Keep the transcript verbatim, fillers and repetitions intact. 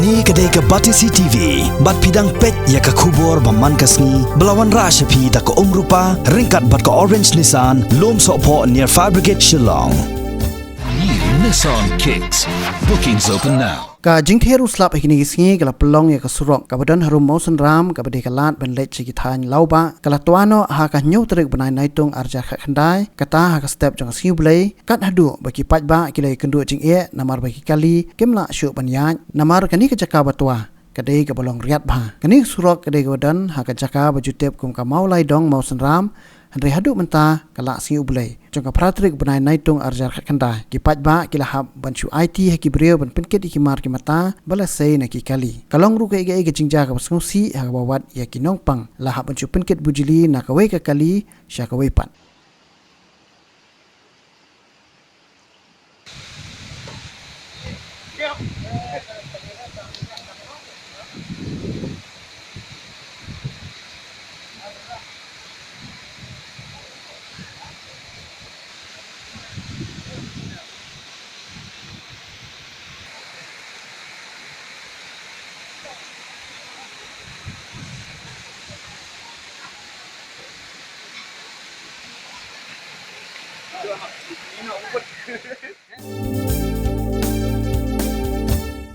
Kane ka dei ka Batesi T V, bad phi dang peit ïa ka khubor ba man ka sngi, ba la wanrah sha phi da ka Umrupa, ryngkat bad ka Orange Nissan, Lumsohphoh near Fire Brigade Shillong. New Nissan Kicks. Bookings open now. Ka jingther u slap ha kine ki sngi ka la pynlong ïa ka surok kaba don harum Mawsynram, kaba dei ka lad ban leit sha ki thaiñ Lawbah, ka la twa noh ha ka hynñiew tarik bnai Naitung arhajar khatkhyndai, kata ha ka step jong ka Sngi U Blei, kat haduh ba ki paidbah ki la ïakynduh jingeh namar ba ki kali kim lah shuh ban ïaid, namar kane ka jaka ba twa ka dei kaba long riat bha. Kane ka surok ka dei kaba don ha ka jaka ba ju tip kum ka Mawlaidong Mawsynram, hynrei haduh mynta ka la Sngi U Blei jong ka phra tarik bnai Naitung arhajar khatkhyndai, ki paidbah ki la hap ban shu aiti ha ki briew ban pynkit ïa ki mar ki mata ba la sei na ki kali. Ka long ruh kaei kaei ka jingjia kaba sngewsih ha kaba wat ïa ki nongpang la hap ban shu pynkit bujli na kawei ka kali sha kawei pat.